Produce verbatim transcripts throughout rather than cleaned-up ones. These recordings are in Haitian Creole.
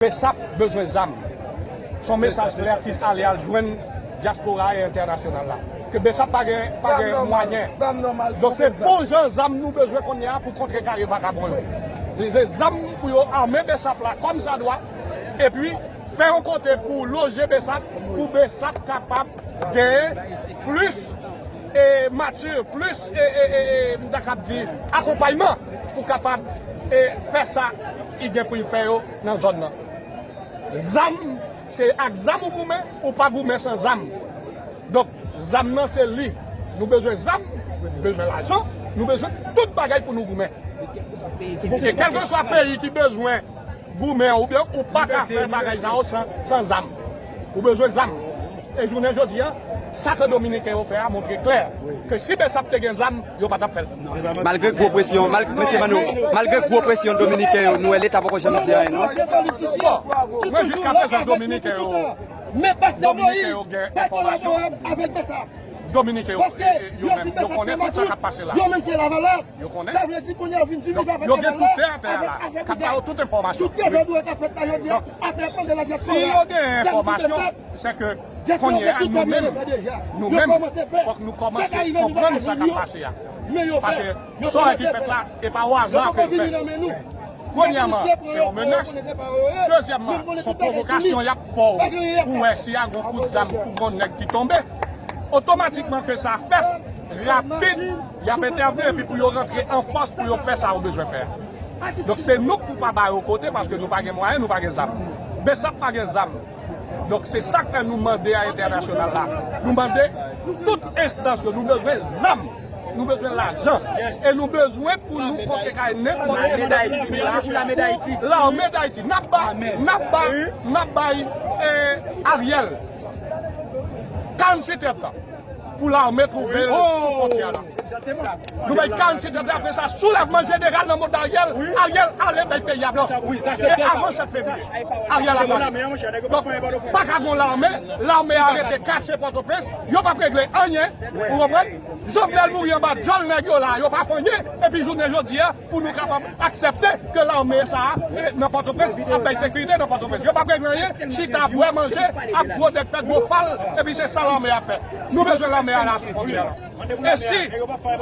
Besap bezwen zam. Se yon mesaj klè ki ale al jwenn dyaspora e entènasyonal la. Ke Besap pa gen, pa gen mwayen. Donk se bon jan zam nou bezwen kounye a pou kontrekare vakabon yo. Se zam pou yo ame Besap la kòmsadwa. Epi fè yon kote pou loje Besap, pou Besap kapab genyen plis e mati, plis e, e, e, e, m ta kab di, akonpayman pou kapab e fè sa li gen pou l fè yo nan zòn nan. Zam, se ak zam ou goumen, ou pa goumen san zam. Donk, zam nan se li. Nou bezwen zam, nou bezwen lajan, nou bezwen tout bagay pou nou goumen. E kèlkeswa peyi ki bezwen goumen oubyen ou pa ka fè bagay sa yo san, san zam. Ou bezwen zam. E jounen jodi a, sa ke Dominiken yo fè a montre klè ke si Besap te gen zam, yo pa t ap fè l. Malgre gwo presyon, mal, mesye Mano, malgre gwo presyon Dominiken yo, nou wè Leta poko janm di anyen, non? Bon, mwen jiskaprezan Dominiken yo, Dominiken yo gen enfòmasyon. Dominiken yo, yo menm, yo konnen tout sa k ap pase la. Yo konnen. Donk, yo gen tout tè atè a la. K ap ba yo tout enfòmasyon. Donk, si yo gen enfòmasyon, se ke kounye a nou menm, nou menm, fòk nou kòmanse konprann sa k ap pase a. Paske sa ki fèt la, e pa o aza ke l fèt. Premyèman, se yon menas. Dezyèmman, se yon pwovokasyon y ap fè w pou wè si y a gon kout zam pou gon nèg ki tonbe. Otomatikman ke sa fèt, rapid, y ap entèvni epi pou yo rantre an fòs pou yo fè sa yo bezwen fè a. Donk se nou k pou pa ba yo kote paske nou pa gen mwayen, nou pa gen zam. Besap pa gen zam. Donk se sa k fè nou mande a entènasyonal la. Nou mande tout enstans yo, nou bezwen zam. Nou bezwen lajan. E nou bezwen pou nou kontre kay nenpòt enstans ki vini la. Lame Dayiti. N ap ba, n ap ba, n ap bay eh, Ariel karanntuit èdtan pou lame twouve l sou fwontyè la. Nou bay karanntuit èdtan, apre sa, soulèvman jeneral nan mond Ariel, Ariel ale bay peyi a blan. E avan sèt fevriye, Ariel ale. Donk, pa ka gon lame, lame a rete kache Pòtoprens, yo p ap regle anyen, ou konprann? Jovenel mouri anba djòl nèg yo la, yo pa fè anyen, epi jounen jodi a, pou nou kapab aksepte ke lame sa a, eh, nan Pòtoprens, ap bay sekirite nan Pòtoprens. Yo p ap regle anyen, chita, bwè, manje, ap gwo nèg fè gwo fal, epi se sa lame a fè. Nou bezwen lame a la sou fwontyè la. E si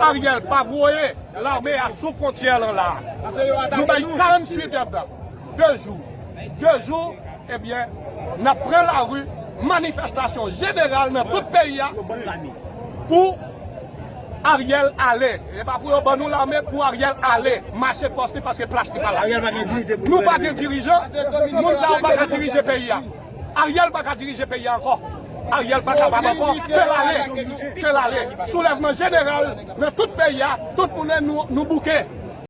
Ariel pa voye lame a sou fwontyè lan la, nou bay karanntuit èdtan, de jou, de jou, ebyen, n ap pran lari, manifestasyon jeneral nan tout peyi a pou Ariel ale. E pa pou yo ban nou lame, pou Ariel ale, mache pòs li paske plas li pa la. Nou pa gen dirijan, moun sa yo pa ka dirije peyi a. Ariel pa ka dirije peyi a ankò. Ariel pa kapab ankò. Ke l ale, ke l ale. Soulèvman jeneral nan tout peyi a, tout moun nou, nou bouke.